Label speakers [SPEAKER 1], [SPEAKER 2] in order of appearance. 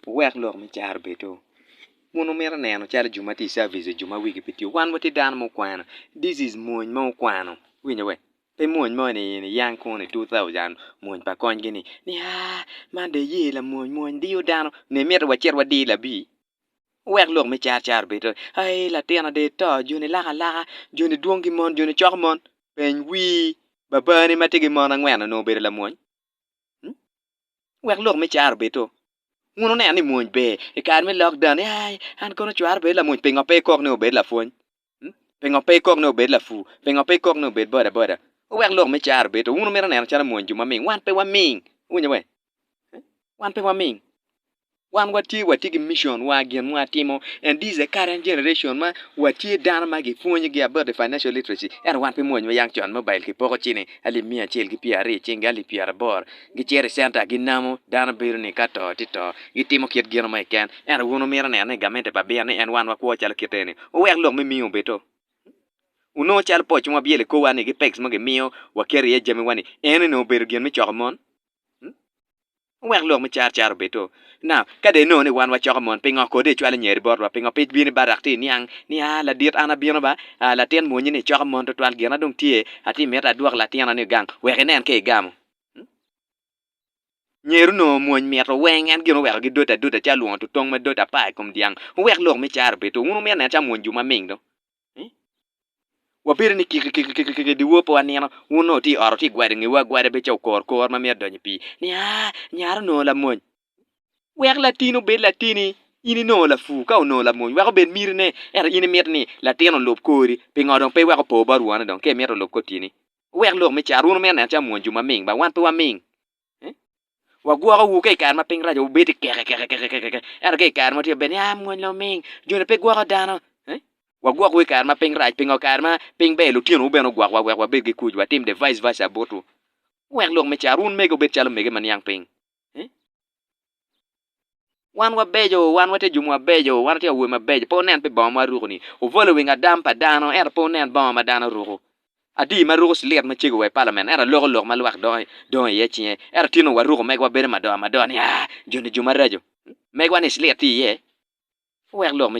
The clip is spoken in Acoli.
[SPEAKER 1] Wuwek lok me caro bedo. Wun wumito neno calo jo ma tye i cavic jo ma wigi pe tiyo. Wan watye dano mukwano. This is mwony ma okwano. Iwinyo we? Pe mwony mo ni in iyang kono i 2000 mwony pa konygi ni ni aa man dong iye lamwony mwony diyo dano ni mito wacit wadi labii. Wuwek lok me car car obed. Ai latina dong ito joni lako alaka joni dwong ki mon joni coko mon. Peny wii babani ma tye ki mon angwen onongo obedo lamwony? Wek lok me caro obed-do. Wun wuneno ni mwony ber i kare me lockdown ni ai an kono cwara obedo lamwony pingo pe ikok ni obed lapwony? Pingo pe ikok ni obed lapur? Pingo pe ikok ni obed boda boda? Wuwek lok me caro obed-do. Wun wumito neno calo mwony jo maming. Wan pe waming. Iwinyo we? Wan pe waming. Wan watye watye ki mission wa gin ma watimo and this is the current generation ma watye dano ma gipwonyo gi about the financial literacy ento wan pe mwony ma yang con mobile kipoko ciling alip miya acel ki pyeraryo i cingi alip pyeraboro gicito i center ginamo dano bedo ni ka to tye to gitimo kit gino mo keken ento wun wumito neno ni gamente pa bino ni en wan wakwo calo kite ni wuwek lok me miyo obedo onongo calo poc ma wabyelo i korwa ni ki pegs ma gimiyo waketo iye jami wa ni eni obedo gin me coko mon. Wuwek lok me car car obed to. Now, ka dong inongo ni wan wacoko mon, pingo kodi icwalo nyeri botwa? Pingo pe ibino i barak ci iniang ni, 'Aa, ladit, an abino ba, aa, latin mwonyi-ni coko mon twatwal, gina dong tye, atye mito adwok latina-ni gang, wek inen ka igamo. Nyeri onongo mwony mito weng, en gin oweko gidote adota calo lwongo tutong ma dote apar i kom dyang. Wuwek lok me car obed to. Wun wumito neno calo mwony jo maming dong. Wabedo ni kiki kiki kiki kiki dyewor pe wanino, wun nongo wutye i ot wutye ka gwado ngewu agwada bed calo okor kor ma mito donyo i pii ni aa nyara onongo lamony wek latin obed latini in inongo lapur ka onongo lamony wek obed mitine ento in imito ni latin olub kori pingo dong pe iwek opo bot wone dong ka imito olub kor tyeni wuwek lok me caro wun wumito neno calo mwony jo maming ba wan pe waming. Wagwokowu ka i kare ma piny rac wubedo keke keke keke keke ento ka i kare ma tye maber ni aa mwony luming joni pe gwoko dano wagwokwu i kare ma piny rac pingo i kare ma piny ber lutinowu bene ogwokwa wek wabed ki kuc watim the vice versa botwu wuwek lok me caro wun mege wubed calo mege ma niang piny. Wan wabeco, wan watye jo mabeco, wan watye awobe mabeco, pe wunen pi bongo ma waruko-ni. Wubolo wing adam pa dano, ento pe wunen bongo ma dano ruko. Adi ma ruko cilit macego wa i palament, ento aloko lok ma lwak dongo iye cinge. Ento tin onongo waruko megwa bedo madoa madoa ni, Aa, jo-ni jo maraco. Megwa-ni cilit tye iye. Wuwek lok me.